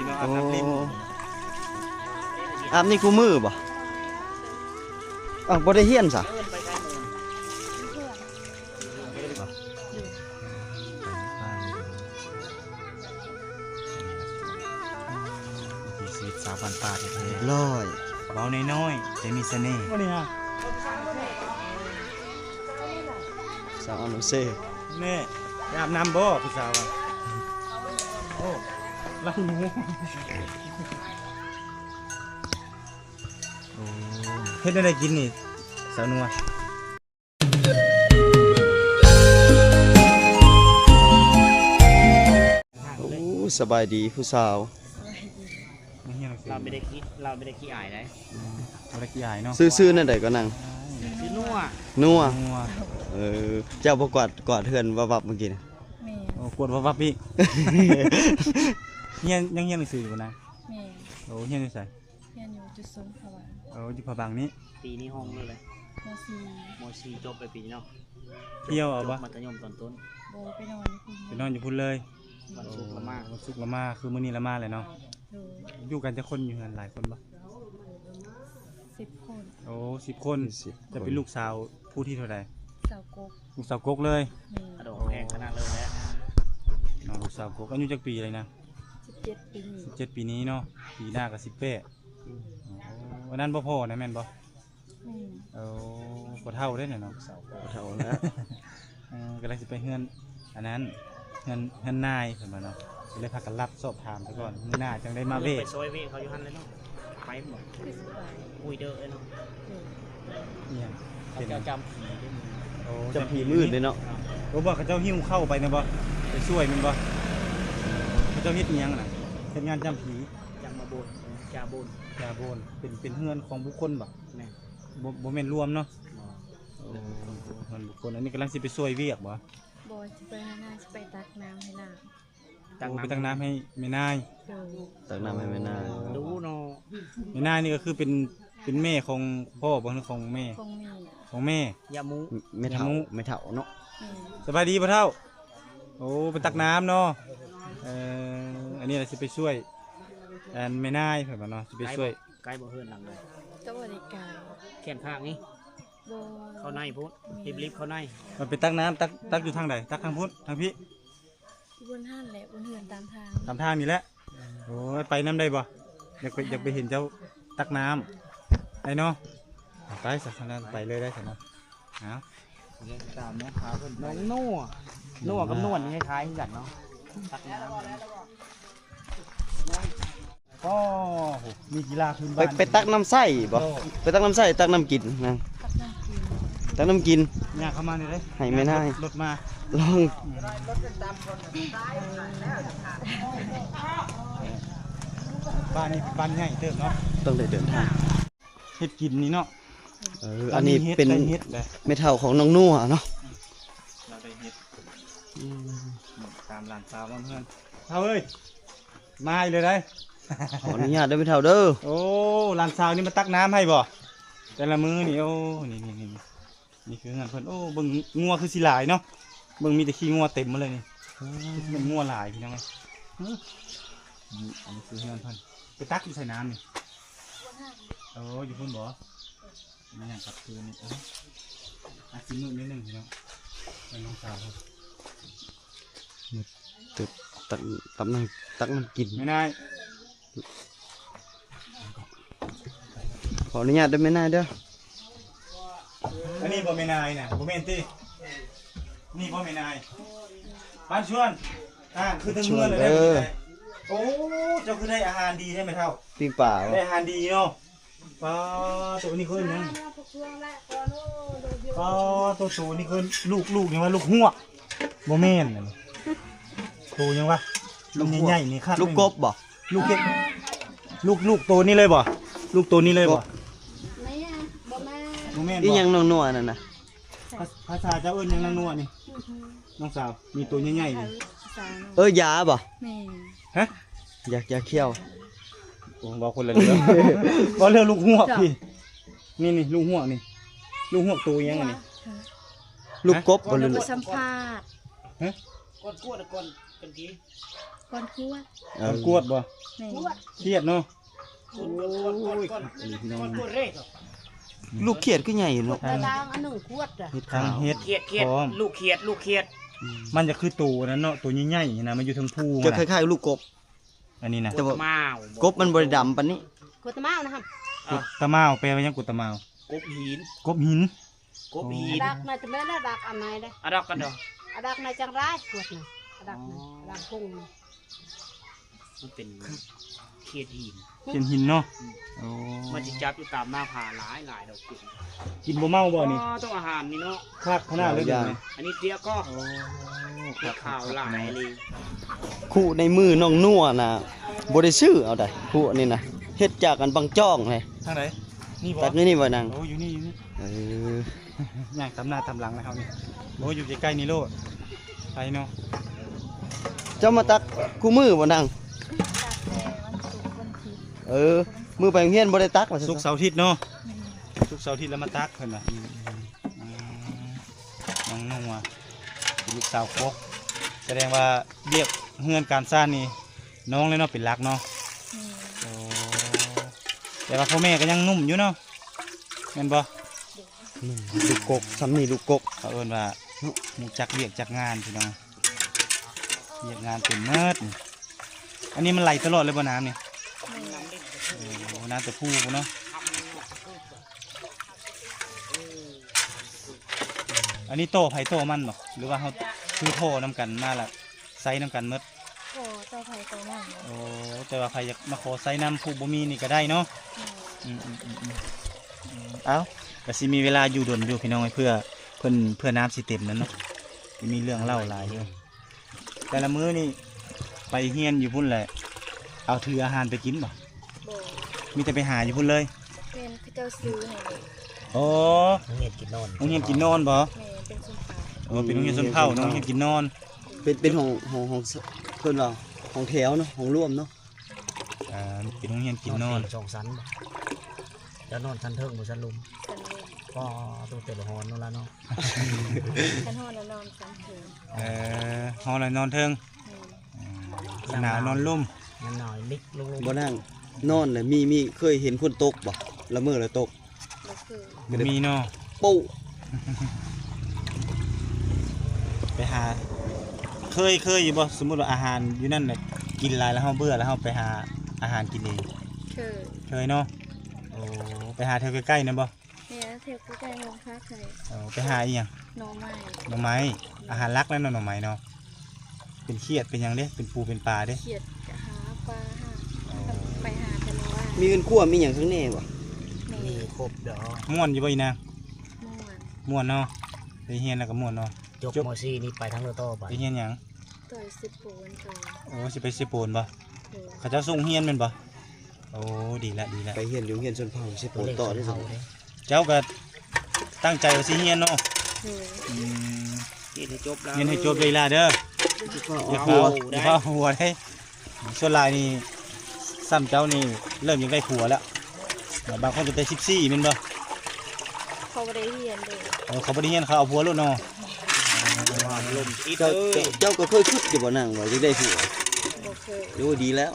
ໂອ້ ອາບນີ້ຄູ່ມື້ບໍ່? ອ້າວ ບໍ່ໄດ້ຮຽນຊະ? ວິຖີຊີວິດສາວບ້ານປ່າແທ້ໆ ຮ້ອຍ ເວົ້ານ້ອຍໆ ແຕ່ມີສະເໜ່. ສາວອາໂນເຊ ແນ່ ໄປອາບນ້ຳບໍ່ຜູ້ສາວ? ໂອ້ ລາວໜູ. ໂອ້ ເຮັດແນວໃດກິນນີ້ ສາວນົວ? ໂອ້ ສະບາຍດີຜູ້ສາວ. ລາວບໍ່ໄດ້ຂີ້ ລາວບໍ່ໄດ້ຂີ້ອາຍໃດ໋. ອືມ ບໍ່ໄດ້ຂີ້ອາຍເນາະ. ຊື່ ຊື່ແນວໃດກໍນາງ? ຊື່ນົວ. ນົວ ນົວ. ເອີ ເຈົ້າບໍ່ກວາດ ກວາດເຮືອນວັບໆມື້ກີ້ນະ? ແມ່ນ. ໂອ້ ກວດວັບໆອີກ. ຮຽນ ຍັງຮຽນໜັງສືຢູ່ບໍ່ນາງ? ແມ່ນ. ໂອ້ ຮຽນຢູ່ໃສ? ຮຽນຢູ່ຈຸດສູງພະບັງ. ໂອ້ ຢູ່ພະບັງນີ້. ປີນີ້ຫ້ອງເລີຍ ມໍສີ່ ມໍສີ່ ຈົບໄປປີນີ້ເນາະ. ທ່ຽວເອົາບໍ່? ມັດທະຍົມຕອນຕົ້ນ. ບໍ່ ໄປນອນຢູ່ພຸ້ນ. ໄປນອນຢູ່ພຸ້ນເລີຍ. ວັນສຸກລະມາ. ໂອ້ ວັນສຸກລະມາ ຄືມື້ນີ້ລະມາແຫຼະເນາະ. ໂດຍ. ຢູ່ກັນຈັກຄົນ ຢູ່ເຮືອນຫຼາຍຄົນບໍ່? ສິບຄົນ. ໂອ້ ສິບຄົນ. ສິບຄົນ. ຈະເປັນລູກສາວຜູ້ທີເທົ່າໃດ? ສາວກົກ. ລູກສາວກົກເລີຍ. ແມ່ນ. ຂະດອກແພງຂະໜາດເລີຍແຫຼະ. ນ້ອງລູກສາວກົກ ອາຍຸຈັກປີແລ້ວນະ? ສິບເຈັດປີ. ສິບເຈັດປີນີ້ເນາະ. ປີໜ້າກໍສິບແປດ. ອືມ. ໂອ້ ອັນນັ້ນບໍ່ພໍນະ ແມ່ນບໍ່? ແມ່ນ. ໂອ້ ພໍ່ເຖົ້າເດ້ເນາະ ສາວ ພໍ່ເຖົ້າແລ້ວ. ເອີ ກຳລັງຊິໄປເຮືອນ ອັນນັ້ນ ເຮືອນ ເຮືອນນາຍເພິ່ນວ່າເນາະ ກໍເລີຍພາກັນລັດສອບຖາມຊະກ່ອນ ມື້ໜ້າຈັ່ງໄດ້ມາເວະ. ໄປຊ່ອຍເວະເຂົາຢູ່ຫັ້ນແຫຼະເນາະ. ໄປບໍ່? ຄືຊິໄປ. ອຸ້ຍເດີເນາະ. ໂດຍ. ອີຫຍັງ? ເຂົາເຈົ້າຈຳຜີເດ້. ໂອ້ ຈຳຜີມື້ອື່ນເດ້ເນາະ. ໂອ້ ບໍ່ ເຂົາເຈົ້າຫິ້ວເຂົ້າໄປນະບໍ່? ໄປຊ່ວຍແມ່ນບໍ່? ເຂົາເຈົ້າເຮັດອີຫຍັງນະ? ເຮັດງານຈຳຜີ. ຈຳມາໂບນ ຈາໂບນ. ຈາໂບນ ເປັນ ເປັນເຮືອນຂອງບຸກຄົນບໍ່? ແມ່ນ. ບໍ່ ບໍ່ແມ່ນລວມເນາະ. ບໍ່. ໂອ້ ເຮືອນບຸກຄົນ. ອັນນີ້ກຳລັງຊິໄປຊ່ວຍວຽກບໍ່? ບໍ່ ຊິໄປຫານາ ຊິໄປຕັກນ້ຳໃຫ້ນາ. ໂອ້ ໄປຕັກນ້ຳໃຫ້ແມ່ນາຍ. ໂດຍ. ຕັກນ້ຳໃຫ້ແມ່ນາຍ. ໂອ້ ດູເນາະ. ແມ່ນາຍນີ້ກໍຄືເປັນ ເປັນແມ່ຂອງພໍ່ບໍ່ ຫຼືຂອງແມ່? ຂອງແມ່. ຂອງແມ່. ຍາມຸ. ແມ່ເຖົ້າ. ແມ່ເຖົ້າເນາະ. ແມ່ນ. ສະບາຍດີພໍ່ເຖົ້າ. ໂອ້ ໄປຕັກນ້ຳເນາະ. ເອີ ອັນນີ້ລະຊິໄປຊ່ວຍ ອັນແມ່ນາຍເພິ່ນວ່າເນາະ ຊິໄປຊ່ວຍ. ໄກບໍ່ເຮືອນຫຼັງໃດ? ກໍບໍ່ໄດ້ໄກ. ແຄມທາງນີ້? ບໍ່. ເຂົ້າໃນພຸ້ນ. ແມ່ນ. ລິບໆເຂົ້າໃນ. ມັນໄປຕັກນ້ຳ ຕັກ ຕັກຢູ່ທາງໃດ? ຕັກທາງພຸ້ນ ທາງພີ້? ຢູ່ບົນຫັ້ນແຫຼະ ບົນເຮືອນຕາມທາງ. ຕາມທາງນີ້ແຫຼະ. ໂອ້ຍ ໄປນຳໄດ້ບໍ່? ຢາກໄປ ຢາກໄປເຫັນເຈົ້າຕັກນ້ຳ ໄດ້ເນາະ. ໄປຊະ ຄັນນັ້ນໄປເລີຍໄດ້ຊະເນາະ. ເອົາ ຕາມເນາະ ຫາເພິ່ນ. ນ້ອງນົວ ນົວກັບນວນນີ້ຄ້າຍໆຄືກັນເນາະ ຕັກນ້ຳ. ໂອ້ໂຫ ມີກິລາພື້ນບ້ານ. ໄປ ໄປຕັກນ້ຳໃຊ້ບໍ່? ໂດຍ. ໄປຕັກນ້ຳໃຊ້ ຕັກນ້ຳກິນນະ? ຕັກນ້ຳກິນ. ຕັກນ້ຳກິນ. ຍ່າງເຂົ້າມານີ້ເດ້. ໃຫ້ແມ່ນາຍ. ລົດມາ. ລອງ. ບ້ານນີ້ ບ້ານໃຫຍ່ເຕີບເນາະ. ຕ້ອງໄດ້ເດີນທາງ. ເຮັດກິນນີ້ເນາະ. ເອີ ອັນນີ້ເປັນແມ່ເຖົ້າຂອງນ້ອງນົວເນາະ. ລາວໄດ້ເຮັດ. ອືມ. ຕາມຫຼານສາວເມືອງເຮືອນ. ເຖົ້າເອີຍ ມາອີກແລ້ວໃດ໋. ຂໍອະນຸຍາດເດີແມ່ເຖົ້າເດີ. ໂອ້ ຫຼານສາວນີ້ມາຕັກນ້ຳໃຫ້ບໍ່ ແຕ່ລະມື້ນີ້? ໂອ້ ນີ້ໆໆ ນີ້ຄືເຮືອນເພິ່ນ. ໂອ້ ເບິ່ງງົວຄືຊິຫຼາຍເນາະ ເບິ່ງມີແຕ່ຂີ້ງົວເຕັມໝົດເລີຍນີ້. ໂອ້ ຄືຊິແມ່ນງົວຫຼາຍພີ່ນ້ອງເອີຍ. ນີ້ ອັນນີ້ຄືເຮືອນເພິ່ນ. ໄປຕັກຢູ່ໃສນ້ຳນີ້? ໂອ້ ຢູ່ພຸ້ນບໍ່? ມີຫຍັງກັບຄືນນີ້? ເອົ້າ ອາດຊິມືດໜ້ອຍໜຶ່ງພີ່ນ້ອງ ແຕ່ນ້ອງສາວ ມືດຕຶບ ຕັກ ຕັກນ້ຳ ຕັກນ້ຳກິນ. ແມ່ນາຍ ຂໍອະນຸຍາດເດີແມ່ນາຍເດີ. ອັນນີ້ບໍ່ແມ່ນາຍນະ? ບໍ່ແມ່ນຕິ? ນີ້ບໍ່ແມ່ນາຍ? ບ້ານຊວນ ອ່າ ຄືເຖິງເມືອງແລ້ວເດີ. ໂອ້ ເຈົ້າຄືໄດ້ອາຫານດີແທ້ແມ່ເຖົ້າ. ປີ້ງປາ ໄດ້ອາຫານດີເນາະ. ປາໂຕ ນີ້ເອີ້ນຫຍັງ? ປາໂຕ ໂຕນີ້ເອີ້ນລູກ ລູກຫຍັງວະ? ລູກຮວກ ບໍ່ແມ່ນ. ໂຕຫຍັງວະ? ລູກຮວກ ໃຫຍ່ໆ ນີ້ຄັກ. ລູກກົບບໍ່? ລູກເຫັດ ລູກ ລູກໂຕນີ້ເລີຍບໍ່? ລູກໂຕນີ້ເລີຍບໍ່? ບໍ່ແມ່ນ. ອີຫຍັງນ້ອງນົວນັ້ນນະ? ພາ ພາສາເຈົ້າເອີ້ນຫຍັງ ນ້ອງນົວນີ້? ນ້ອງສາວ ມີໂຕໃຫຍ່ໆ ນີ້. ເອີ ຢາບໍ່? ແມ່ນ. ຮະ? ຢາ ຢາຂຽວ. ໂອ້ ເວົ້າຄົນລະເລື່ອງ. ເວົ້າເລື່ອງລູກຮວກພີ້. ນີ້ ນີ້ ລູກຮວກນີ້. ລູກຮວກໂຕຫຍັງອັນນີ້? ລູກກົບບໍ່? ຫຼື ສຳພາດ. ຮະ? ກ່ອນກວດ ກ່ອນກັນກີ້. ກ່ອນກວດ ເອີ ກ່ອນກວດບໍ່? ແມ່ນ ຄຽດເນາະ. ໂອ້ຍ ພີ່ນ້ອງ ລູກຄຽດຄືໃຫຍ່ເນາະ. ຕາດາງອັນໜຶ່ງຂວດ ເຫັດຂາວ ທັງເຫັດ ຄຽດ ຄຽດ ລູກຄຽດ ລູກຄຽດ. ອືມ ມັນຈະຄືໂຕນັ້ນເນາະ ໂຕໃຫຍ່ໆນະ ມັນຢູ່ເທິງພູ. ຈະຄ້າຍໆລູກກົບ ອັນນີ້ນະ ແຕ່ວ່າ ກົບມັນບໍ່ໄດ້ດຳປານນີ້. ກົບຕາມາວນະ ກົບຕາມາວ ແປວ່າຫຍັງ ກົບຕາມາວ? ກົບຫີນ ກົບຫີນ ກົບຫີນ. ອາດັກນະຈະແມ່ນອາດັກອັນໃດເດ້ ອາດັກກັນດອກ ອາດັກນະຈັ່ງໃດກວດນະ ອາດັກນະ ອໍ ອາດັກຄົງນະ ມັນເປັນເຂດຫີນ ເຂດຫີນເນາະ. ອືມ ໂອ້ ມັນຊິຈັບຢູ່ຕາມໜ້າຜາຫຼາຍໆດອກ. ກິນ ກິນບໍ່ເມົາບໍ່ນີ້? ອໍ ຕ້ອງອາຫານນີ້ເນາະ ຄັກຂະໜາດເລີຍນີ້. ອັນນີ້ເຕຍກໍ ໂອ້ ເຕຍຂາວຫຼາຍອີ່ຫຼີ. ຄຸໃນມືນ້ອງນົວນະ ບໍ່ໄດ້ຊື້ເອົາໃດ ຄຸອັນນີ້ນະ ເຮັດຈາກອັນບັງຈ້ອງເລີຍ. ທາງໃດ? ນີ້ບໍ່? ຕັກຢູ່ນີ້ບໍ່ນາງ? ໂອ້ ຢູ່ນີ້ ຢູ່ນີ້. ເອີ ຍ່າງຕາມໜ້າຕາມຫຼັງນະເຮົານີ້. ໂອ້ ຢູ່ໃກ້ໆນີ້ໂລດ ໄປເນາະ. ເຈົ້າມາຕັກຄູ່ມື້ບໍ່ນາງ? ຕັກແຕ່ວັນສຸກວັນທິດ. ເອີ ມື້ໄປໂຮງຮຽນບໍ່ໄດ້ຕັກວ່າຊັ້ນ. ສຸກເສົາອາທິດເນາະ. ແມ່ນ ສຸກເສົາອາທິດແລ້ວມາຕັກເພິ່ນວ່າ. ອືມ ນ້ອງນຸ່ງວ່າເປັນລູກສາວກົກ ສະແດງວ່າວຽກເຮືອນການຊານນີ້ນ້ອງເລີຍເນາະ ເປັນຫຼັກເນາະ. ແມ່ນ ໂອ້ ແຕ່ວ່າພໍ່ແມ່ກໍຍັງໜຸ່ມຢູ່ເນາະ ແມ່ນບໍ່? ໜຸ່ມ ລູກກົກ ສ່ຳນີ້ລູກກົກ ເຂົາເອີ້ນວ່າ ເນາະ ຮູ້ຈັກວຽກຈັກງານພີ່ນ້ອງ ວຽກງານເປັນເໝິດ. ອັນນີ້ມັນໄຫຼຕະຫຼອດເລີຍບໍ່ນ້ຳນີ້? ແມ່ນ ໂອ້ ນ້ຳແຕ່ພູພຸ້ນເນາະ. ອັນນີ້ຕໍ່ໃຜຕໍ່ມັນບໍ່ ຫຼືວ່າເຮົາຖືທໍ່ນຳກັນມາລະໃຊ້ນຳກັນໝົດ? ບໍ່ ຕໍ່ໃຜຕໍ່ມັນ. ໂອ້ ແຕ່ວ່າໃຜຢາກມາຂໍໃຊ້ນຳຜູ້ບໍ່ມີນີ້ກໍໄດ້ເນາະ. ອືມ ອືມ ເອົ້າ ກໍຊິມີເວລາຢູ່ດົນຢູ່ພີ່ນ້ອງ ເພື່ອເພິ່ນ ເພື່ອນ້ຳຊິເຕັມນັ້ນເນາະ ຊິມີເລື່ອງເລົ່າຫຼາຍຢູ່. ແຕ່ລະມື້ນີ້ໄປຮຽນຢູ່ພຸ້ນແຫຼະ ເອົາຖືອາຫານໄປກິນບໍ່? ບໍ່ ມີແຕ່ໄປຫາຢູ່ພຸ້ນເລີຍ. ແມ່ນ ເຂົາເຈົ້າຊື້ໃຫ້. ອໍ ໂຮງຮຽນກິນນອນ ໂຮງຮຽນກິນນອນບໍ່? ແມ່ນ ເປັນຊົນເຜົ່າ. ອໍ ເປັນໂຮງຮຽນຊົນເຜົ່າເນາະ ໂຮງຮຽນກິນນອນ. ເປັນ ເປັນຫ້ອງ ຫ້ອງ ຫ້ອງ ເພິ່ນວ່າຫ້ອງແຖວເນາະ ຫ້ອງລວມເນາະ. ອ່າ ເປັນໂຮງຮຽນກິນນອນ ນອນເຕັງສອງຊັ້ນບໍ່? ເຈົ້ານອນຊັ້ນເທິງບໍ່ຊັ້ນລຸ່ມ? ຊັ້ນລຸ່ມ. ກໍຕົວເຕັມຮ້ອນໂນນລະເນາະ. ຄັນຮ້ອນລະນອນຊັ້ນເທິງ. ເອີ ຮ້ອນລະນອນເທິງ. ອືມ ອືມ ຍາມໜາວນອນລຸ່ມ ຍາມໜາວລິກລົງ. ບໍ່ນາງ ນອນລະມີ ມີເຄີຍເຫັນຝົນຕົກບໍ່? ລະເມີລະຕົກ. ບໍ່ເຄີຍ ບໍ່ມີເນາະ. ໂປ້ ໄປຫາ ເຄີຍ ເຄີຍຢູ່ບໍ່? ສົມມຸດວ່າອາຫານຢູ່ນັ້ນນະ ກິນຫຼາຍແລ້ວເຮົາເບື່ອ ແລ້ວເຮົາໄປຫາອາຫານກິນເອງ. ເຄີຍ ເຄີຍເນາະ. ໂອ້ ໄປຫາແຖວໃກ້ໆນັ້ນບໍ່? ແມ່ນ ແຖວໃກ້ໆໂຮງພັກຫັ້ນແຫຼະ. ເອີ ໄປຫາອີ່ຫຍັງ? ໜໍ່ໄມ້ ໜໍ່ໄມ້. ອືມ ອາຫານຫຼັກແລ້ວເນາະ ໜໍ່ໄມ້ເນາະ. ເປັນຂຽດເປັນຫຍັງເດ້? ເປັນປູເປັນປາເດ້? ຂຽດກະຫາປາຫາ ອໍ ໄປຫາແຕ່ມື້ວານ. ມີເຮືອນຄົວມີຫຍັງຂ້າງໃນບໍ່? ມີ ມີຄົບດອກ. ມ່ວນຢູ່ບໍ່ອີ່ນາງ? ມ່ວນ ມ່ວນເນາະ. ໄປຮຽນແລ້ວກໍມ່ວນເນາະ. ຈົບ ຈົບ ມໍສີ່ນີ້ໄປທາງເລີຕໍ່ໄປ. ໄປຮຽນຫຍັງ? ຕໍ່ເຊໂປນຕໍ່. ໂອ້ ຊິໄປເຊໂປນບໍ່? ໂດຍ. ເຂົາເຈົ້າສົ່ງຮຽນແມ່ນບໍ່? ໂອ້ ດີລະ ດີລະ ໄປຮຽນຢູ່ໂຮງຮຽນຊົນເຜົ່າເຊໂປນຕໍ່ເດ້. ເຈົ້າກໍຕັ້ງໃຈວ່າຊິຮຽນເນາະ. ໂດຍ. ອືມ ຮຽນໃຫ້ຈົບ ຮຽນໃຫ້ຈົບເດີອີ່ຫຼ້າເດີ. ຢ່າຟ້າວ ຢ່າຟ້າວຫົວເດ້. ສ່ວນຫຼາຍນີ້ ສ່ຳເຈົ້ານີ້ເລີ່ມຢາກໄດ້ຜົວແລ້ວ. ບາງຄົນກໍແຕ່ສິບສີ່ແມ່ນບໍ່? ເຂົາບໍ່ໄດ້ຮຽນເດ້. ເອີ ເຂົາບໍ່ໄດ້ຮຽນ ເຂົາເອົາຜົວໂລດເນາະ. ເຈົ້າ ເຈົ້າ ເຈົ້າກໍເຄີຍຄິດຢູ່ບໍ່ນາງວ່າຢາກໄດ້ຜົວ? ບໍ່ເຄີຍ. ໂອ້ ດີແລ້ວ.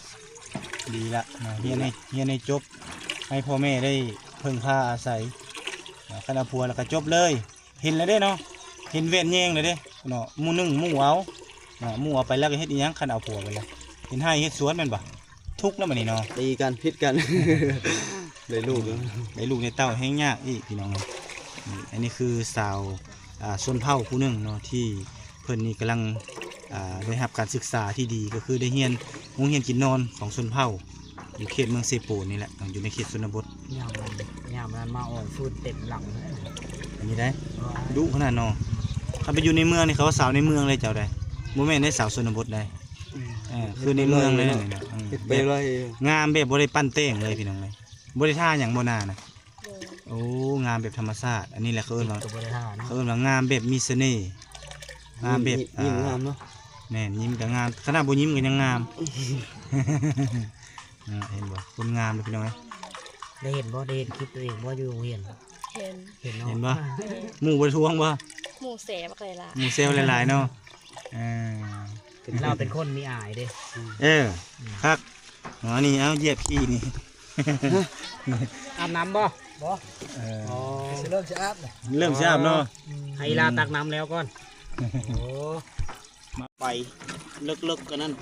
ດີລະເນາະ ຮຽນໃຫ້ ຮຽນໃຫ້ຈົບ ໃຫ້ພໍ່ແມ່ໄດ້ເພິ່ງພາອາໄສ. ຄັນເອົາຜົວແລ້ວກໍຈົບເລີຍ. ເຫັນແລ້ວເດ້ເນາະ ເຫັນແວ່ນແຍງແລ້ວເດ້ເນາະ. ໝູ່ໜຶ່ງໝູ່ເອົາເນາະ ໝູ່ເອົາໄປແລ້ວກໍເຮັດອີ່ຫຍັງ ຄັນເອົາຜົວໄປແລ້ວ. ເຮັດໄຮ່ເຮັດສວນແມ່ນບໍ່? ທຸກແລ້ວບັດນີ້ເນາະ. ຕີກັນ ຜິດກັນ ໄດ້ລູກ ໄດ້ລູກໄດ້ເຕົ້າແຮ່ງຍາກອີກ ພີ່ນ້ອງ. ນີ້ ອັນນີ້ຄືສາວ ອ່າ ຊົນເຜົ່າຜູ້ໜຶ່ງເນາະ ທີ່ເພິ່ນນີ້ກຳລັງ ອ່າ ໄດ້ຮັບການສຶກສາທີ່ດີ ກໍຄືໄດ້ຮຽນໂຮງຮຽນກິນນອນຂອງຊົນເຜົ່າ ຢູ່ເຂດເມືອງເຊໂປນນີ້ແຫຼະ ຢູ່ໃນເຂດຊົນນະບົດ. ຍາມນັ້ນ ຍາມນັ້ນມາອອກຟືນເຕັມຫຼັງເລີຍ ອັນນີ້ໄດ໋. ໂອ້ຍ ດຸຂະໜາດເນາະ. ຄັນໄປຢູ່ໃນເມືອງນີ້ ເຂົາວ່າສາວໃນເມືອງເລີຍເຈົ້າໃດ໋ ບໍ່ແມ່ນໄດ໋ ສາວຊົນນະບົດໃດ໋. ອືມ ເອີ ຄືໃນເມືອງເລີຍ. ອືມ ເຮັດໄປໄວ ງາມແບບບໍ່ໄດ້ປັ້ນແຕ່ງເລີຍ ພີ່ນ້ອງເອີຍ. ບໍ່ໄດ້ທາຫຍັງບໍ່ໜ້ານະ? ໂດຍ. ໂອ້ ງາມແບບທຳມະຊາດ. ອັນນີ້ແຫຼະເຂົາເອີ້ນວ່າ ເຂົາບໍ່ໄດ້ທານະ ເຂົາເອີ້ນວ່າງາມແບບມີສະເໜ່ ງາມແບບ ຍິ້ມ ຍິ້ມງາມເນາະ. ແມ່ນ ຍິ້ມກໍງາມ ຂະໜາດບໍ່ຍິ້ມກໍຍັງງາມ. ເຫັນບໍ່ ຄົນງາມເດ້ ພີ່ນ້ອງເອີຍ. ໄດ້ເຫັນບໍ່ ໄດ້ເຫັນຄລິບຕົວເອງບໍ່ ຢູ່ໂຮງຮຽນ? ເຫັນ ເຫັນເນາະ. ເຫັນບໍ່? ເຫັນ ໝູ່ບໍ່ໄດ້ທວງບໍ່? ໝູ່ແຊວບັກຫຼາຍໆ ໝູ່ແຊວຫຼາຍໆເນາະ. ເອີ ລາວເປັນຄົນມີອາຍເດ້. ເອີ ຄັກ. ອໍ ນີ້ ເອົາ ຢຽບຂີ້ນີ້. ອາບນ້ຳບໍ່? ບໍ່. ເອີ ໂອ້ ຊິເລີ່ມຊິອາບແລ້ວ. ເລີ່ມຊິອາບເນາະ. ໃຫ້ອີ່ຫຼ້າຕັກນ້ຳແລ້ວກ່ອນ. ໂອ້ ມາໄປເລິກໆ ກວ່ານັ້ນ.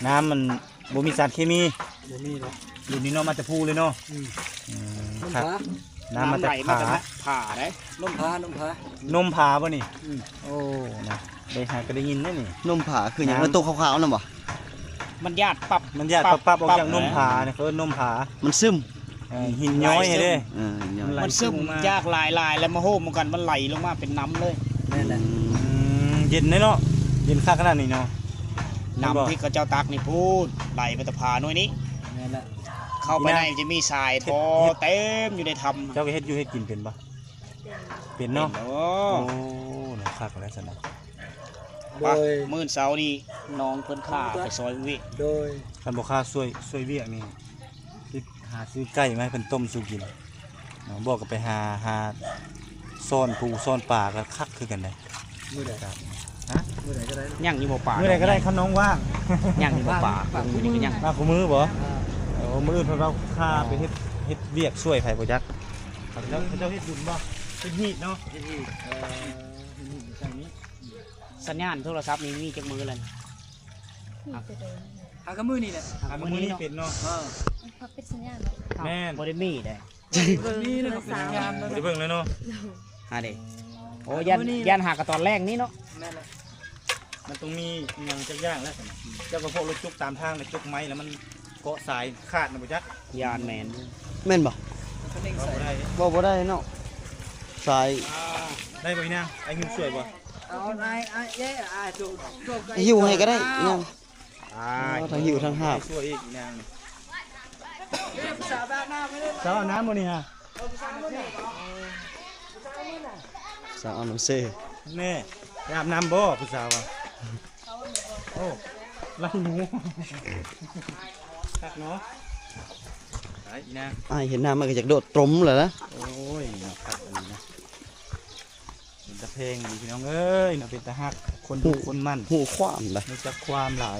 ນ້ຳມັນບໍ່ມີສານເຄມີ. ບໍ່ມີດອກ. ຢູ່ນີ້ເນາະ ມາແຕ່ພູເລີຍເນາະ. ອືມ ອືມ ນ້ຳ ຄັກ ນ້ຳມາຈາກຜາ ນ້ຳໄຫຼມາຈາກຜາເດ້. ນົມຜາ ນົມຜາ ນົມຜາບໍ່ນີ້? ອືມ ໂອ້ ນະ ໄດ້ຫາກໍໄດ້ຍິນເດ້ນີ້. ນົມຜາຄືຫຍັງ? ນ້ຳ ເອີ ໂຕຂາວໆ ນັ້ນບໍ່? ມັນຢາດປັບ ມັນຢາດປັບໆ ອອກຈາກນົມຜານີ້ ເຂົາເອີ້ນນົມຜາ. ມັນຊຶມ. ເອີ ຫີນຍ້ອຍເດ້. ເອີ ມັນຊຶມ ມັນຊຶມມາຈາກຫຼາຍໆ ແລ້ວມາໂຮມກັນ ມັນໄຫຼລົງມາເປັນນ້ຳເລີຍ. ແມ່ນແຫຼະ. ອືມ ເຢັນເດ້ເນາະ ເຢັນຄັກຂະໜາດນີ້ເນາະ. ນ້ຳທີ່ເຂົາເຈົ້າຕັກນີ້ພຸ້ນ ໄຫຼໄປແຕ່ຜາໜ່ວຍນີ້. ແມ່ນແຫຼະ. ເຂົ້າໄປໃນຈະມີຊາຍທໍ່ເຕັມຢູ່ໃນຖ້ຳ. ເຈົ້າກໍເຮັດຢູ່ເຮັດກິນເປັນບໍ່? ເປັນເນາະ. ໂອ້ ຄັກແລ້ວຊັ້ນນະ. ໂດຍ ມື້ເຊົ້ານີ້ນ້ອງເພິ່ນຂ້າໄປຊ່ອຍວຽກ. ໂດຍ ຄັນບໍ່ຂ້າຊ່ວຍ ຊ່ວຍວຽກນີ້ ຊິຫາຊື້ໄກ່ມາໃຫ້ເພິ່ນຕົ້ມສູ່ກິນເນາະ. ບໍ່ກໍໄປຫາ ຫາຊ້ອນປູຊ້ອນປາກໍຄັກຄືກັນເດ້. ມື້ໃດ? ຮະ? ມື້ໃດກໍໄດ້ເນາະ. ຍັງຢູ່ບໍ່ປາ? ມື້ໃດກໍໄດ້ ຄັນນ້ອງວ່າງ. ຍັງຢູ່ບໍ່ປາ? ປາ ມື້ນີ້ກໍຍັງ ປາຄູ່ມື້ບໍ່? ເອີ ເອີ ມື້ອື່ນເພິ່ນເອົາຂ້າໄປເຮັດ ເຮັດວຽກຊ່ວຍໃຜບໍ່ຈັກ. ເຂົາເຈົ້າ ເຂົາເຈົ້າເຮັດບຸນບໍ່? ເຮັດຮີດເນາະ. ເຮັດຮີດ. ເອີ ເຮັດຮີດຢູ່ໃສ່ນີ້. ສັນຍານໂທລະສັບນີ້ມີຈັກມື້ແລ້ວ? ມີແຕ່ໂດນ ຫາກັບມື້ນີ້ແຫຼະ. ຫາກັບມື້ນີ້ເນາະ. ເອີ ເຂົາປິດສັນຍານເນາະ. ແມ່ນ ບໍ່ໄດ້ມີເດ້. ບໍ່ໄດ້ເບິ່ງເລີຍເນາະ. ຫາເດ້. ໂອ້ ຢ້ານ ຢ້ານຫາກັບຕອນແລງນີ້ເນາະ. ແມ່ນແຫຼະ. ມັນຕ້ອງມີອີ່ຫຍັງຈັກຢ່າງແຫຼະ. ເຈົ້າກໍພວກລົດຈຸກຕາມທາງ ແລ້ວຈຸກໄມ້ ແລ້ວມັນເກາະສາຍຂາດນະບໍ່ຈັກ. ຢ້ານແມ່ນ. ແມ່ນບໍ່? ເວົ້າບໍ່ໄດ້ ເວົ້າບໍ່ໄດ້ເນາະ. ສາຍ ໄດ້ບໍ່ອີ່ນາງ? ອ້າຍຫຸ້ມຊ່ວຍບໍ່? ເອົາ ອ້າຍ ອ້າຍ ເອີ ອ້າຍ ຫິ້ວໃຫ້ກໍໄດ້ອີ່ນາງ. ອ້າຍ ທັງຫິ້ວທັງຫາບ. ຊ່ວຍອີກອີ່ນາງ. ສາວອາບນ້ຳມື້ນີ້ຫະ? ສາວອາບນ້ຳເຊ. ແນ່ ໄປອາບນ້ຳບໍ່ຜູ້ສາວອະ? ໂອ້ ລັງໜູ ຄັກເນາະ. ໄປອີ່ນາງ. ອ້າຍເຫັນນ້ຳມັນກໍຢາກໂດດຕົມແລ້ວນະ. ໂອ້ຍ ເນາະ ຄັກອີ່ຫຼີນະ. ເປັນຕາແພງອີ່ຫຼີພີ່ນ້ອງເອີຍເນາະ. ເປັນຕາຮັກ ຄົນດຸຄົນໝັ່ນ ຮູ້ຄວາມໄດ໋ ຮູ້ຈັກຄວາມຫຼາຍ.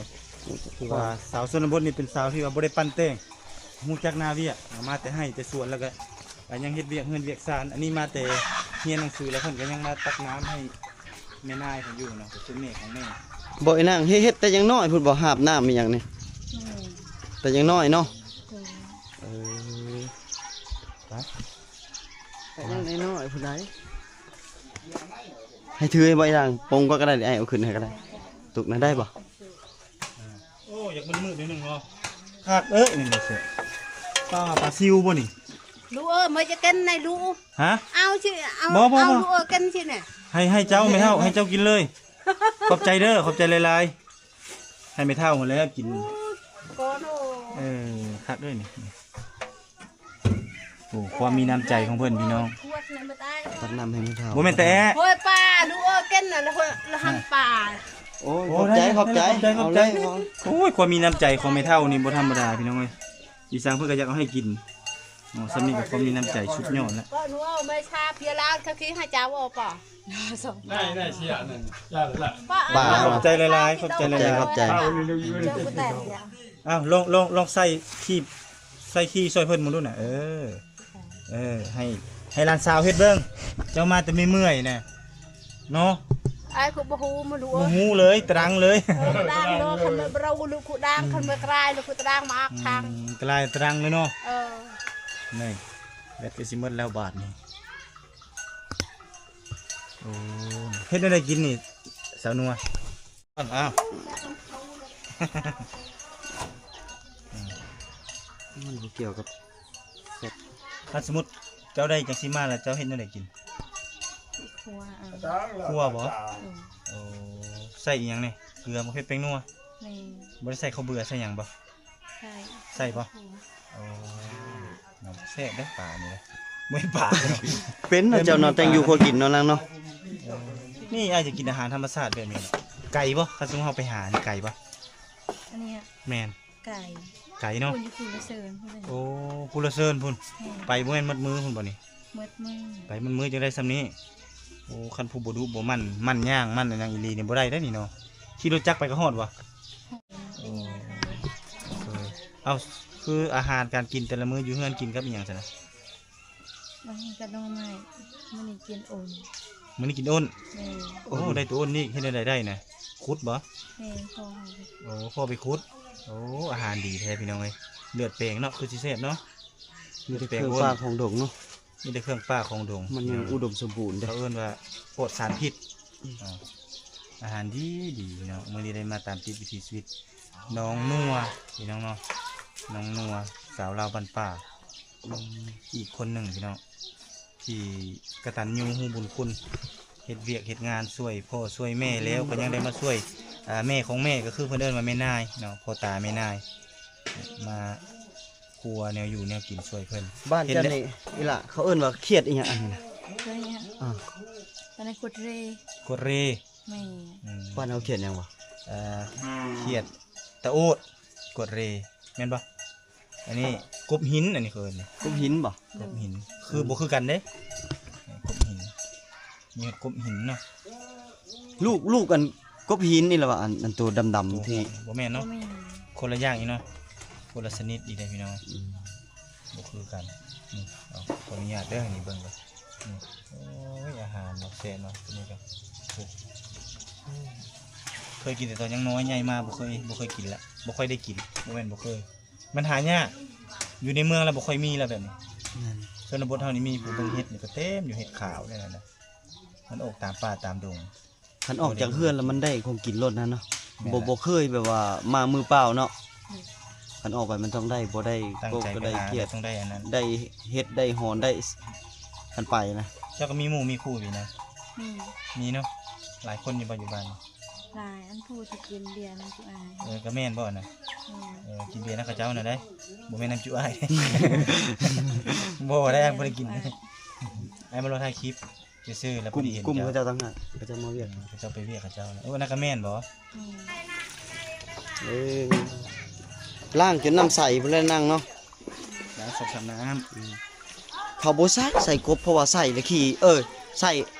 ຄືວ່າສາວຊົນນະບົດນີ້ເປັນສາວທີ່ວ່າບໍ່ໄດ້ປັ້ນແຕ່ງ ຮູ້ຈັກໜ້າວຽກ ມາແຕ່ໄຮ່ແຕ່ສວນ ແລ້ວກໍ ອ່າ ຍັງເຮັດວຽກເຮືອນວຽກຊານ. ອັນນີ້ມາແຕ່ຮຽນໜັງສື ແລ້ວເພິ່ນກໍຍັງມາຕັກນ້ຳໃຫ້ແມ່ນາຍເພິ່ນຢູ່ເນາະ. ກໍຄືແມ່ຂອງແມ່. ບໍ່ ອີນາງເຮັດ ເຮັດແຕ່ຍັງນ້ອຍພຸ້ນບໍ່? ຫາບນ້ຳອີ່ຫຍັງນີ້. ອືມ ແຕ່ຍັງນ້ອຍເນາະ. ເອີ ໄປ ແຕ່ຍັງນ້ອຍໆ ພຸ້ນໃດ໋. ໃຫ້ຖືໃຫ້ບໍ່ ອີນາງ? ປົງກໍ ກໍໄດ້ ອ້າຍເອົາຂຶ້ນໃຫ້ກໍໄດ້. ຕຸກນະ ໄດ້ບໍ່? ໂອ້ ຢາກມືດໆ ໜ້ອຍໜຶ່ງເນາະ. ຄັກເອີຍ ນີ້ເດ້. ປາ ປາຊິວບໍ່ນີ້? ລູກເອີຍ ມາຈະກິນໃນລູກ. ຮະ? ເອົາຊິ ເອົາ ບໍ່ ບໍ່ ເອົາ ບໍ່ ລູກເອີຍ ກິນຊິນີ້. ໃຫ້ ໃຫ້ເຈົ້າແມ່ເຖົ້າ ໃຫ້ເຈົ້າກິນເລີຍ. ຂອບໃຈເດີ ຂອບໃຈຫຼາຍໆ. ໃຫ້ແມ່ເຖົ້າຫັ້ນແຫຼະກິນ. ໂອ້ຍ ເອີ ຄັກເດີນີ້. ໂອ້ ຄວາມມີນ້ຳໃຈຂອງເພິ່ນພີ່ນ້ອງ. ຕັກນ້ຳໃຫ້ແມ່ເຖົ້າ. ບໍ່ແມ່ນແຕ່ແອະ ໂອ້ຍ ປາ ດູເອີ ກິນນະ ລະ ລະຫັນປາ. ໂອ້ຍ ໂອ້ ຂອບໃຈ ຂອບໃຈ ຂອບໃຈ ຂອບໃຈ. ເອົາເລີຍ ໂອ້ຍ ຄວາມມີນ້ຳໃຈຂອງແມ່ເຖົ້ານີ້ບໍ່ທຳມະດາພີ່ນ້ອງເອີຍ. ອີສັງເພິ່ນກໍຢາກເອົາໃຫ້ກິນເນາະ. ສ່ຳນີ້ກໍຄວາມມີນ້ຳໃຈສຸດຍອດແລ້ວ. ກໍໜູເອົາໄມ້ຊາເພຍລາວ ເຂົາຄິດໃຫ້ເຈົ້າເອົາປາ. ໄດ້ ໄດ້ເສຍອັນນັ້ນ ລະ ລະ ປາ ຂອບໃຈຫຼາຍໆ ຂອບໃຈຫຼາຍໆ ຂອບໃຈ ຂອບໃຈ. ເຈົ້າບໍ່ແຕກ. ອ້າວ ລອງ ລອງ ລອງໃສ່ຄີບ ໃສ່ຄີບຊ່ອຍເພິ່ນເບິ່ງດູນະ. ເອີ ເອີ ໃຫ້ ໃຫ້ຫຼານສາວເຮັດເບິ່ງ. ເຈົ້າມາແຕ່ເມື່ອຍໆ ນະ ເນາະ. ອ້າຍກໍບໍ່ຮູ້ ມາດູ ບໍ່ຮູ້ເລີຍ ຕະດັງເລີຍ. ເອີ ຕະດັງເລີຍ ຄັນເມື່ອເຮົາລູກຄູດາງ ຄັນເມື່ອກລາຍລູກຄູດາງມາອອກທາງ. ອືມ ກລາຍຕະດັງເລີຍເນາະ. ເອີ ນີ້ ແບັດກໍຊິໝົດແລ້ວບາດນີ້. ໂອ້ ເຮັດແນວໃດກິນນີ້ ສາວນົວ? ອ້າວ ມັນບໍ່ກ່ຽວກັບ ຄັນສົມມຸດເຈົ້າໄດ້ຈັ່ງຊີ້ມາແລ້ວ ເຈົ້າເຮັດແນວໃດກິນ? ຂົ້ວເອົາ. ຂົ້ວບໍ່? ໂອ້ ໃສ່ອີ່ຫຍັງແດ່? ເກືອ ໝາກເຜັດ ແປ້ງນົວ. ແມ່ນ. ບໍ່ໄດ້ໃສ່ເຂົ້າເບືອໃສ່ຫຍັງບໍ່? ໃສ່ ໃສ່ບໍ່? ໂອ້ ແຊບເດ້ປານີ້ເດ້. ບໍ່ແມ່ນປາ ເປັນເນາະເຈົ້າເນາະ ແຕ່ງຢູ່ຄົວກິນເນາະນາງເນາະ. ນີ້ອ້າຍຈະກິນອາຫານທຳມະຊາດແບບນີ້. ໄກບໍ່? ຄັນສົມມຸດເຮົາໄປຫານີ້ໄກບໍ່? ອັນນີ້ ແມ່ນ ໄກ ໄກເນາະ. ພຸ້ນຢູ່ພູລະເຊີນພຸ້ນເດ້. ໂອ້ ພູລະເຊີນພຸ້ນ. ແມ່ນ. ໄປບໍ່ແມ່ນໝົດມື້ພຸ້ນບໍ່ນີ້? ໝົດມື້. ໄປໝົດມື້ຈັ່ງໄດ້ຊ່ຳນີ້. ໂອ້ ຄັນຜູ້ບໍ່ດຸບໍ່ໝັ່ນ ໝັ່ນຍ່າງ ໝັ່ນຫຍັງອີ່ຫຼີນີ້ບໍ່ໄດ້ເດ້ນີ້ເນາະ. ຂີ່ລົດຈັກໄປກໍຮອດບໍ່? ໂອ້ ເອີ ເອົາ ຄືອາຫານການກິນແຕ່ລະມື້ຢູ່ເຮືອນກິນກັບອີ່ຫຍັງຊັ້ນນະ? ບາງທີກໍໜໍ່ໄມ້ ມື້ນີ້ກິນໂອນ ມື້ນີ້ກິນໂອນ. ແມ່ນ. ໂອ້ ໄດ້ໂຕໂອນນີ້ເຮັດແນວໃດໄດ້ນະ? ຂຸດບໍ່? ແມ່ນ ພໍ່ເຮົາ. ໂອ້ ພໍ່ໄປຂຸດ. ໂອ້ ອາຫານດີແທ້ພີ່ນ້ອງເອີຍ ເລືອດແປງເນາະ ຄືຊິແຊບເນາະ. ມີແຕ່ເຄື່ອງປ່າຂອງດົງເນາະ ມີແຕ່ເຄື່ອງປ່າຂອງດົງ ມັນຍັງອຸດົມສົມບູນເດ້ ເຂົາເອີ້ນວ່າປອດສານພິດ. ອືມ ອາ ອາຫານດີດີເນາະ. ມື້ນີ້ໄດ້ມາຕາມຕິດວິຖີຊີວິດນ້ອງນົວ ພີ່ນ້ອງເນາະ ນ້ອງນົວ ສາວລາວບ້ານປ່າ ອືມ ອີກຄົນໜຶ່ງພີ່ນ້ອງ ທີ່ກະຕັນຍູຮູ້ບຸນຄຸນ ເຮັດວຽກເຮັດງານຊ່ວຍພໍ່ຊ່ວຍແມ່ ແລ້ວກໍຍັງໄດ້ມາຊ່ວຍ ອາ ແມ່ຂອງແມ່ ກໍຄືເພິ່ນເອີ້ນວ່າແມ່ນາຍເນາະ ພໍ່ຕາແມ່ນາຍ ມາຄົວແນວຢູ່ແນວກິນຊ່ວຍເພິ່ນ. ບ້ານເຈົ້ານີ້ອີ່ຫຼ້າ ເຂົາເອີ້ນວ່າຂຽດອີ່ຫຍັງອັນນີ້ນະ? ຂຽດອີ່ຫຍັງ? ອ່າ ບ້ານນາກວດເຣ. ກວດເຣ. ແມ່ນ. ອືມ ບ້ານເຮົາຂຽດຫຍັງວະ? ເອີ ຂຽດຕະໂອດ ກວດເຣ ແມ່ນບໍ່? ອັນນີ້ກົບຫີນ ອັນນີ້ເຂົາເອີ້ນ ກົບຫີນບໍ່? ກົບຫີນ ຄືບໍ່ຄືກັນເດ້ ກົບຫີນ ມີກົບຫີນເນາະ. ລູກ ລູກອັນກົບຫີນນີ້ລະວ່າ ອັນ ອັນໂຕດຳໆ ທີ່ ບໍ່ແມ່ນເນາະ ບໍ່ແມ່ນ ຄົນລະຢ່າງອີກເນາະ ຄົນລະຊະນິດອີກເດ້ພີ່ນ້ອງ. ອືມ ບໍ່ຄືກັນ. ນີ້ ເອົາ ຂໍອະນຸຍາດເດີ ນີ້ເບິ່ງກ່ອນ. ນີ້ ໂອ້ຍ ອາຫານເນາະ ແຊບເນາະ ຕົວນີ້ກໍ ເຄີຍກິນແຕ່ຕອນຍັງນ້ອຍ ໃຫຍ່ມາບໍ່ເຄີຍ ບໍ່ເຄີຍກິນລະ ບໍ່ຄ່ອຍໄດ້ກິນ ບໍ່ແມ່ນບໍ່ເຄີຍ ມັນຫາຍາກ ຢູ່ໃນເມືອງລະບໍ່ຄ່ອຍມີລະແບບນີ້. ແມ່ນ. ຊົນນະບົດເຮົານີ້ມີຜູ້ເບິ່ງເຫັດນີ້ກໍເຕັມຢູ່ ເຫັດຂາວແນວນັ້ນນະ ມັນອອກຕາມປ່າຕາມດົງ. ຄັນອອກຈາກເຮືອນແລ້ວມັນໄດ້ຂອງກິນໂລດນະເນາະ. ແມ່ນແຫຼະ. ບໍ່ ບໍ່ເຄີຍແບບວ່າມາມືເປົ່າເນາະ. ອືມ. ຄັນອອກໄປມັນຕ້ອງໄດ້ ບໍ່ໄດ້ ຕັ້ງໃຈໄປຫາ ກໍໄດ້ຂຽດ ຕ້ອງໄດ້ອັນນັ້ນ ໄດ້ເຫັດ ໄດ້ຫອນ ໄດ້ ຄັນໄປນະ. ເຈົ້າກໍມີໝູ່ມີຄູ່ຢູ່ນະ? ມີ. ມີເນາະ. ຫຼາຍຄົນຢູ່ບໍ່ ຢູ່ບ້ານ? ຫຼາຍ. ອັນຜູ້ທີ່ກິນເບຍນຳຈຸອ້າຍ. ເອີ ກໍແມ່ນບໍ່ນະ? ແມ່ນ. ເອີ ກິນເບຍນຳເຂົາເຈົ້ານະໄດ໋ ບໍ່ແມ່ນນຳຈຸອ້າຍ. ບໍ່ໄດ້ ບໍ່ໄດ້ກິນ. ອ້າຍ ອ້າຍມາລໍຖ່າຍຄລິບ ຊື່ໆ ແລ້ວພໍດີເຫັນ ກຸ່ມເຂົາເຈົ້າຕ່າງຫາກ ເຂົາເຈົ້າມາວຽກ ເຂົາເຈົ້າໄປວຽກເຂົາເຈົ້າ. ໂອ້ ອັນນັ້ນກໍແມ່ນບໍ່? ອືມ ເອີ ລ້າງຈົນນ້ຳໃສພຸ້ນແຫຼະນາງເນາະ ລ້າງສອງສາມນ້ຳ. ອືມ ເຂົາບໍ່ໃສ່ ໃສ່ກົບ ເພາະວ່າໃສ່ແລ້ວຂີ້ ເອີ ໃສ່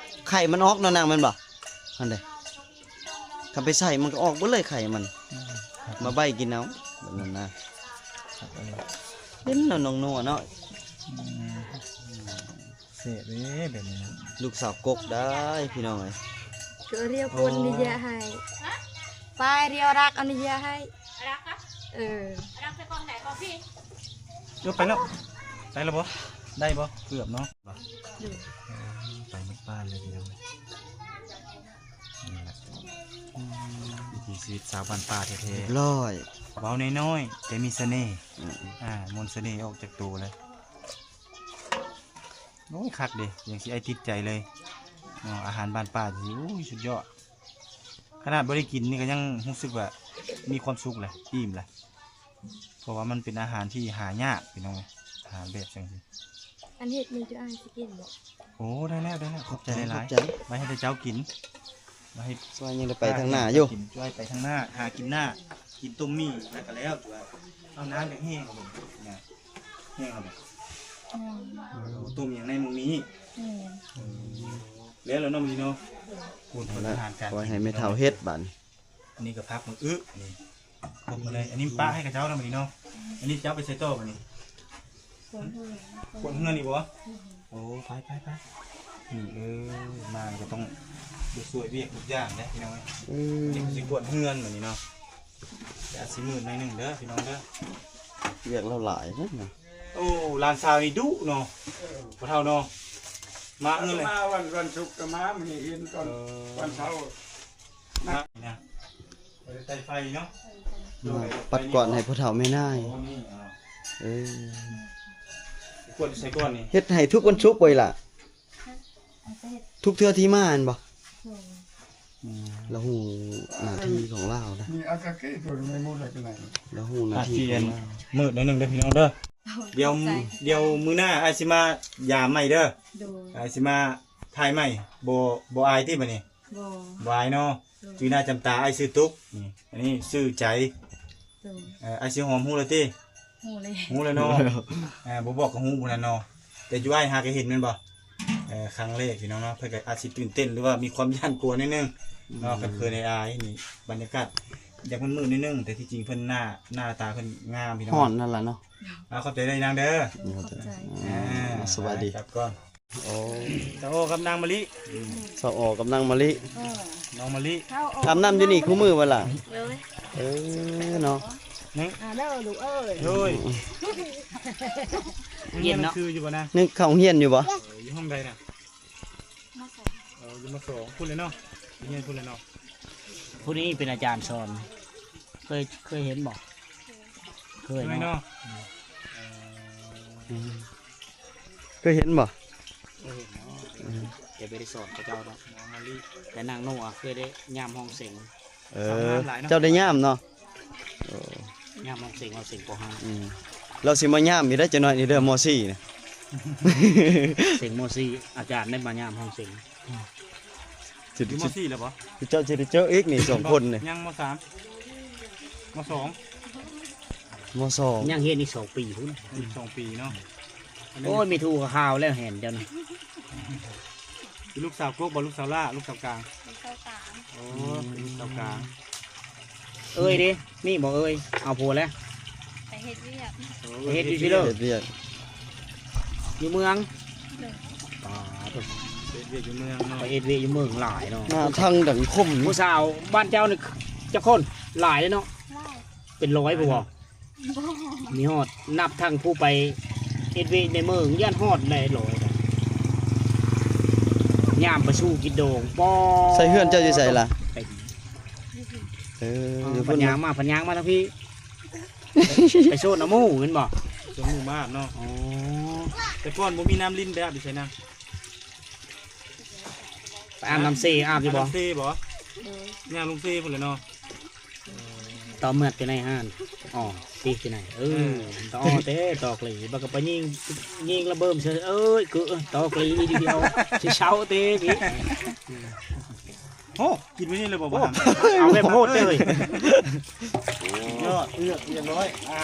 ໄຂ່ມັນອອກເນາະນາງ ແມ່ນບໍ່? ຫັ້ນເດ້ ຄັນໄປໃສ່ມັນກໍອອກເບິດເລີຍໄຂ່ມັນ. ອືມ ມາໃບ້ກິນເອົາ ແບບນັ້ນນະ. ເຫັນເນາະ ນ້ອງນົວເນາະ. ອືມ ແຊບເດ້ແບບນີ້ນະ ລູກສາວກົກໄດ໋ພີ່ນ້ອງເອີຍ. ກໍຮຽວຄົນນິຍະໃຫ້ ປາຍຮຽວລັກເອົານິຍະໃຫ້. ລັກອະ? ເອີ ລັກໃສ່ກ່ອນໄດ້ບໍ່ພີ່? ເອີ ໄປແລ້ວ ໄປແລ້ວບໍ່? ໄດ້ບໍ່? ເກືອບເນາະ. ໂດຍ. ເອີ ໄປໝົດບ້ານເລີຍພີ່ນ້ອງ. ນີ້ແຫຼະ ອືມ ວິຖີຊີວິດຊາວບ້ານປ່າແທ້ໆ ຮຽບຮ້ອຍ. ເວົ້ານ້ອຍໆ ແຕ່ມີສະເໜ່. ອືມ ອ່າ ມົນສະເໜ່ອອກຈາກໂຕເລີຍ. ໂອ້ຍ ຄັກເດ້ ຈັ່ງຊິອ້າຍຕິດໃຈເລີຍເນາະ ອາຫານບ້ານປ່າຈັ່ງຊີ້. ໂອ້ຍ ສຸດຍອດ ຂະໜາດບໍ່ໄດ້ກິນນີ້ກໍຍັງຮູ້ສຶກວ່າມີຄວາມສຸກແຫຼະ ອີ່ມແຫຼະ ເພາະວ່າມັນເປັນອາຫານທີ່ຫາຍາກພີ່ນ້ອງເອີຍ ອາຫານແບບຈັ່ງຊີ້. ອັນເຮັດນີ້ຈຸອ້າຍຊິກິນບໍ່? ໂອ້ ໄດ້ແລ້ວ ໄດ້ແລ້ວ ຂອບໃຈຫຼາຍໆ. ຂອບໃຈ ໄວ້ໃຫ້ແຕ່ເຈົ້າກິນ ໄວ້ໃຫ້ ຊ່ວຍຍັງໄດ້ໄປທາງໜ້າຢູ່ ຊ່ວຍໄປທາງໜ້າ ຫາກິນໜ້າ ກິນຕົ້ມໝີ່ແລ້ວກໍແລ້ວ. ເອົາ ນ້ຳຢາກແຫ້ງແລ້ວບໍ່? ແຫ້ງແລ້ວບໍ່? ຍັງ. ໂອ້ ຕົ້ມຫຍັງໃນໝ່ອງນີ້? ແມ່ນ. ອືມ ແລ້ວແລ້ວເນາະມື້ນີ້ເນາະ. ໂອ້ ເພິ່ນອາຫານການ ໄວ້ໃຫ້ແມ່ເຖົ້າເຮັດບາດນີ້. ອັນນີ້ກໍຜັກໝາກອຶນີ້ ຄົບມາເລີຍ. ອັນນີ້ປະໃຫ້ເຂົາເຈົ້ານຳບັດນີ້ເນາະ. ອັນນີ້ເຈົ້າໄປໃສຕໍ່ບັດນີ້? ຄົນເຮືອນ ຄົນເຮືອນນີ້ບໍ່? ໂອ້ ໄປໆໆ ນີ້ ເອີ ມາກໍຕ້ອງໄດ້ຊ່ວຍວຽກທຸກຢ່າງເດ້ພີ່ນ້ອງເອີຍ. ອືມ ອັນນີ້ກໍຊິກວດເຮືອນບັດນີ້ເນາະ. ແຕ່ອາດຊິມືດໜ້ອຍໜຶ່ງເດີພີ່ນ້ອງເດີ ວຽກລາວຫຼາຍເນາະ. ໂອ້ ຫຼານສາວນີ້ດຸເນາະ ພໍ່ເຖົ້າເນາະ. ມາເຮືອນເລີຍ ມາວັນ ວັນສຸກກໍມາ ມື້ນີ້ເຫັນຕອນ ເອີ ວັນເສົາ ມານະ ບໍ່ໄດ້ໄຕ່ໄຟເນາະ. ມາປັດກວາດໃຫ້ພໍ່ເຖົ້າແມ່ນາຍ. ໂອ້ ນີ້ ເອີ ກວດໃສ່ກ່ອນນີ້ ເຮັດໃຫ້ທຸກວັນສຸກບໍ່ອີ່ຫຼ້າ? ທຸກເທື່ອທີ່ມາແມ່ນບໍ່? ໂດຍ. ອືມ ລາວຮູ້ໜ້າທີ່ຂອງລາວນະ. ນີ້ອາກາເກະຕົວໃນໝູ່ໄດ້ປານໃດ? ລາວຮູ້ໜ້າທີ່ຂອງລາວ. ມືດໜ້ອຍໜຶ່ງເດີພີ່ນ້ອງເດີ. ດຽວ ດຽວມື້ໜ້າອ້າຍຊິມາຢາມໃໝ່ເດີ. ໂດຍ. ອ້າຍຊິມາຖ່າຍໃໝ່. ບໍ່ ບໍ່ອາຍຕິບັດນີ້? ບໍ່ ບໍ່ອາຍເນາະ. ໂດຍ. ຈື່ໜ້າຈຳຕາ. ອ້າຍຊື່ຕຸກ ນີ້ ອັນນີ້ຊື່ໃຈ. ໂດຍ. ເອີ ອ້າຍຊື່ຫອມຮູ້ແລ້ວຕິ? ຮູ້ແລ້ວ ຮູ້ແລ້ວເນາະ. ເອີ ບໍ່ບອກກໍຮູ້ພຸ້ນນະເນາະ. ແຕ່ຢູ່ອ້າຍຫາກໍເຫັນແມ່ນບໍ່? ເອີ ຄັ້ງແລກພີ່ນ້ອງເນາະ ເພິ່ນກໍອາດຊິຕື່ນເຕັ້ນ ຫຼືວ່າມີຄວາມຢ້ານກົວໜ້ອຍໜຶ່ງ ເນາະ ຄັນຄືໃນອາຍນີ້ ບັນຍາກາດຢາກມືດໆໜ້ອຍໜຶ່ງ ແຕ່ທີ່ຈິງເພິ່ນໜ້າ ໜ້າຕາເພິ່ນງາມພີ່ນ້ອງ ຮ້ອນນັ້ນລະເນາະ. ອ່າ ຂອບໃຈເດີນາງເດີ ຂອບໃຈ. ອ່າ ສະບາຍດີ ກັບກ່ອນ. ໂອ້ ສາວອໍກັບນາງມະລິ ສາວອໍກັບນາງມະລິ ເອີ ນ້ອງມະລິ ອາບນ້ຳຢູ່ນີ້ຄູ່ມື້ບໍ່ລະ? ເອີ ເອີເນາະ ອາເດີລູກເອີຍ ໂດຍ ເຢັນເນາະ ຄືຢູ່ບໍ່ນະ? ຍັງເຂົ້າໂຮງຮຽນຢູ່ບໍ່? ເອີ ຢູ່ຫ້ອງໃດນະ? ມ.ສອງ ເອີ ຢູ່ ມ.ສອງ ພຸ້ນແຫຼະເນາະ ຮຽນພຸ້ນແຫຼະເນາະ. ຜູ້ນີ້ເປັນອາຈານສອນ ເຄີຍ ເຄີຍເຫັນບໍ່? ເຄີຍເນາະ ເຄີຍເນາະ ເອີ ເຄີຍເຫັນບໍ່? ເຄີຍເຫັນເນາະ ແຕ່ບໍ່ໄດ້ສອນເຂົາເຈົ້າເນາະ ນ້ອງມະລິ ແຕ່ນາງໂນອະເຄີຍໄດ້ຍາມຫ້ອງເສັງ. ເອີ ເຈົ້າໄດ້ຍາມເນາະ? ໂອ້ ຍາມຫ້ອງເສັງ ເຮົາເສັງ ປ.ຫ້າ ອືມ ລາວຊິມາຍາມອີກໄດ໋ຈັກໜ້ອຍນີ້ເດີ ມ.ສີ່ ນະ ເສັງ ມ.ສີ່ ອາຈານໄດ້ມາຍາມຫ້ອງເສັງ. ຢູ່ ມ.ສີ່ ແລ້ວບໍ່? ເຈົ້າຊິໄດ້ເຈີອີກນີ້ສອງຄົນນີ້ ຍັງ ມ.ສາມ ມ.ສອງ ມ.ສອງ ຍັງຮຽນອີກສອງປີພຸ້ນ ອີກສອງປີເນາະ. ໂອ້ຍ ມີທູກະຂາວແລ້ວແຮນເຈົ້ານະ. ລູກສາວກົກບໍ່? ລູກສາວຫຼ້າ ລູກສາວກາງ? ລູກສາວກາງ. ໂອ້ ເປັນລູກສາວກາງ. ເອີຍເດ ມີບໍ່ເອີຍ? ເອົາຜົວແລ້ວ? ໄປເຮັດວຽກ ໄປເຮັດຢູ່ໃສເລີ? ເຮັດວຽກ ຢູ່ເມືອງ? ໂດຍ. ປາດໂທ້ ເຮັດວຽກຢູ່ເມືອງເນາະ ໄປເຮັດວຽກຢູ່ເມືອງຫຼາຍເນາະ. ໜ້າທັງດັງຄົມ ຜູ້ສາວບ້ານເຈົ້ານີ້ຈັກຄົນ? ຫຼາຍເດ້ເນາະ ຫຼາຍ ເປັນຮ້ອຍພຸ້ນບໍ່? ບໍ່ ມີຮອດ ນັບທັງຜູ້ໄປເຮັດວຽກໃນເມືອງ ຢ້ານຮອດໄດ້ຮ້ອຍ ຍາມໄປສູ່ກິນດອງ ປໍ ໃສເຮືອນເຈົ້າຢູ່ໃສລະ? ເອີ ເອີ ຢູ່ພຸ້ນ ພັນຍາງມາ ພັນຍາງມາທາງພີ້ ໄປໂຊນເອົາໝູ່ແມ່ນບໍ່? ໂຊນໝູ່ມາອາບເນາະ. ອໍ ແຕ່ກ່ອນບໍ່ມີນ້ຳລິນ ໄປອາບຢູ່ໃສນະ? ໄປອາບນ້ຳເຊ ອາບຢູ່ບໍ່? ອາບນ້ຳເຊບໍ່? ໂດຍ. ຍ່າງລົງເຊພຸ້ນແຫຼະເນາະ. ຕໍ່ເມືອດຢູ່ໃນຫັ້ນ ອໍ ຕິຢູ່ໃນ ເອີ ເອີ ຕໍ່ເຕະຕອກຫຼີ ບັກກະປະຍິງ ຍິງລະເບີມເຊີ ເອີຍ ກຶ ຕອກຫຼີດີດຽວ ຊິເຊົາເຕະອີກ. ໂອ້ ກິນໄວ້ນີ້ເລີຍບໍ່? ໂອ້ ບໍ່ທັນ ເອົາແບບໂຫດເລີຍ. ຍອດ ເອືອກຮຽບຮ້ອຍ ອ່າ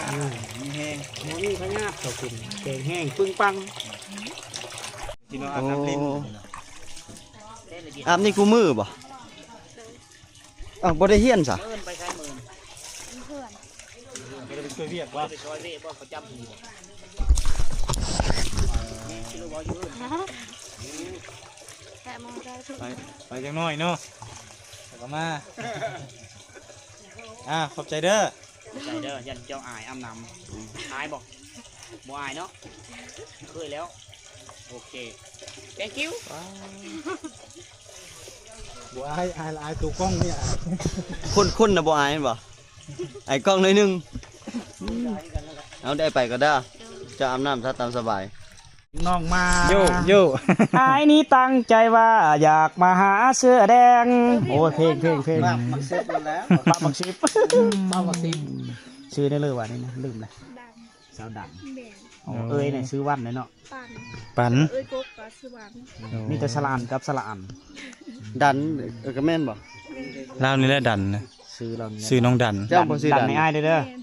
ມີແຮງ ບໍ່ມີພະຍາດ ເຂົ້າກິນແຂງແຮງປຶງປັງ. ກິນເອົາອາບນ້ຳຫຼິ້ນ ໂອ້ ອາບນີ້ຄູ່ມື້ບໍ່? ອ້າວ ບໍ່ໄດ້ຮຽນຊະ? ມື້ອື່ນໄປໃສມື້ອື່ນ? ຢູ່ເຮືອນ ບໍ່ໄດ້ໄປຊ່ວຍວຽກບໍ່? ໄປຊ່ອຍວຽກບໍ່? ປະຈຳທີ່ບໍ່? ແປດໂມງເຊົ້າ ໄປ ໄປຈັກໜ້ອຍເນາະ ແລ້ວກໍມາ. ອ່າ ຂອບໃຈເດີ ຂອບໃຈເດີ ຢ້ານເຈົ້າອາຍອາບນ້ຳ. ອາຍບໍ່? ບໍ່ອາຍເນາະ ເຄີຍແລ້ວ. ໂອເຄ thank you. ບໍ່ອາຍ ອາຍ ອາຍໂຕກ້ອງນີ້ອາຍ. ຄົນ ຄົນນະບໍ່ອາຍແມ່ນບໍ່? ອາຍກ້ອງໜ້ອຍໜຶ່ງ. ເອົາ ໄດ້ໄປກໍໄດ້ ເຈົ້າອາບນ້ຳຊະຕາມສະບາຍ. ນ້ອງມາ ໂຢ ໂຢ ອ້າຍນີ້ຕັ້ງໃຈວ່າຢາກມາຫາເສື້ອແດງ. ໂອ້ຍ ເພງ ເພງ ເພງ ປາກບັກສິບນັ້ນແຫຼະ ປາກບັກສິບ ປາກບັກສິບ. ຊື່ໄດ້ເລີຍວ່ານີ້ນະ ລືມລະ ສາວດັນ. ແມ່ນ. ອໍ ເອີຍນີ້ຊື່ວັນເນາະ ປັນ ປັນ ເອີຍກົກກໍຊື່ວັນ. ໂອ້ ມີແຕ່ສະຫຼານກັບສະຫຼະອັນ. ດັນ ເອີ ກໍແມ່ນບໍ່? ແມ່ນ. ລາວນີ້ແຫຼະດັນນະ ຊື່ລາວນີ້ ຊື່ນ້ອງດັນ. ເຈົ້າບໍ່ຊື່ດັນ ດັນໃຫ້ອ້າຍເດີ ເດີ. ແມ່ນ.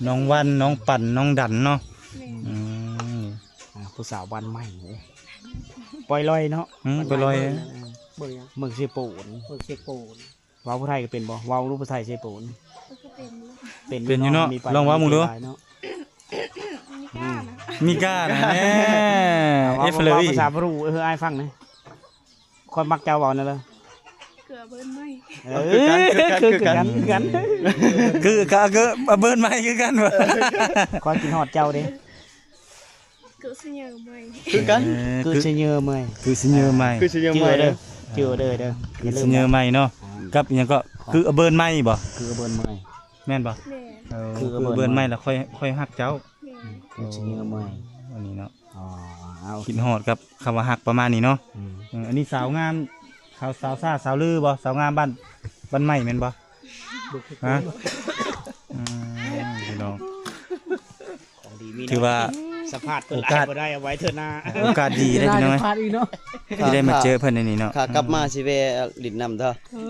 ນ້ອງວັນ ນ້ອງປັນ ນ້ອງດັນເນາະ. ແມ່ນ. ອືມ ອ່າ ຜູ້ສາວບ້ານໃໝ່ເດ້ ປ່ອຍລອຍເນາະ. ອືມ ປ່ອຍລອຍ ເບິ່ງຫຍັງ? ເບິ່ງເຊໂປນ ເບິ່ງເຊໂປນ. ເວົ້າຜູ້ໄທກໍເປັນບໍ່? ເວົ້າຮູ້ຜູ້ໄທເຊໂປນ. ເປັນ ເປັນຢູ່ເນາະ. ມີໄປ ລອງເວົ້າເບິ່ງດູ. ມີກ້ານະ ມີກ້ານະ ແນ່ ເວົ້າ ເອັຟເລີ ເວົ້າພາສາບຣູ ເອີ ໃຫ້ອ້າຍຟັງແນ່. ຂ້ອຍມັກເຈົ້າເວົ້ານັ້ນເລີຍ ເກືອເບີນໃໝ່. ເອີ ຄືກັນ ຄືກັນ ຄືກັນ ຄືກັນ ຄື ກະ ກະເບີນໃໝ່ຄືກັນ. ຂ້ອຍກິນຮອດເຈົ້າເດ້. ຄືຊິເຍໃໝ່ ຄືກັນ ເອີ ຄືຊິເຍໃໝ່ ຄືຊິເຍໃໝ່ ຄືຊິເຍໃໝ່. ຈື່ເດີ ຈື່ເດີ ເດີ ຄືຊິເຍໃໝ່ເນາະ. ກັບຫຍັງກໍ ຄືເບີນໃໝ່ບໍ່? ຄືເບີນໃໝ່ ແມ່ນບໍ່? ແມ່ນ. ເອີ ຄືເບີນໃໝ່ ແລ້ວຂ້ອຍ ຂ້ອຍຮັກເຈົ້າ. ແມ່ນ. ຄືຊິເຍໃໝ່ ອັນນີ້ເນາະ. ອໍ ເອົາ ຄິດຮອດກັບຄຳວ່າຮັກປະມານນີ້ເນາະ. ອືມ ເອີ ອັນນີ້ສາວງາມ ສາວ ສາວຊ້າ ສາວລືບໍ່? ສາວງາມບ້ານ ບ້ານໃໝ່ແມ່ນບໍ່? ຮະ? ອືມ ພີ່ນ້ອງ ຂອງດີມີ ຖືວ່າ ສຳພາດເພິ່ນຫຼາຍບໍ່ໄດ້ ເອົາໄວ້ເທື່ອໜ້າ. ໂອກາດດີເດ້ພີ່ນ້ອງເອີຍ ທີ່ໄດ້ມາເຈີເພິ່ນໃນນີ້ເນາະ. ຂາກັບມາຊິແວ່ຫຼິ້ນນຳເດີ້. ເອີ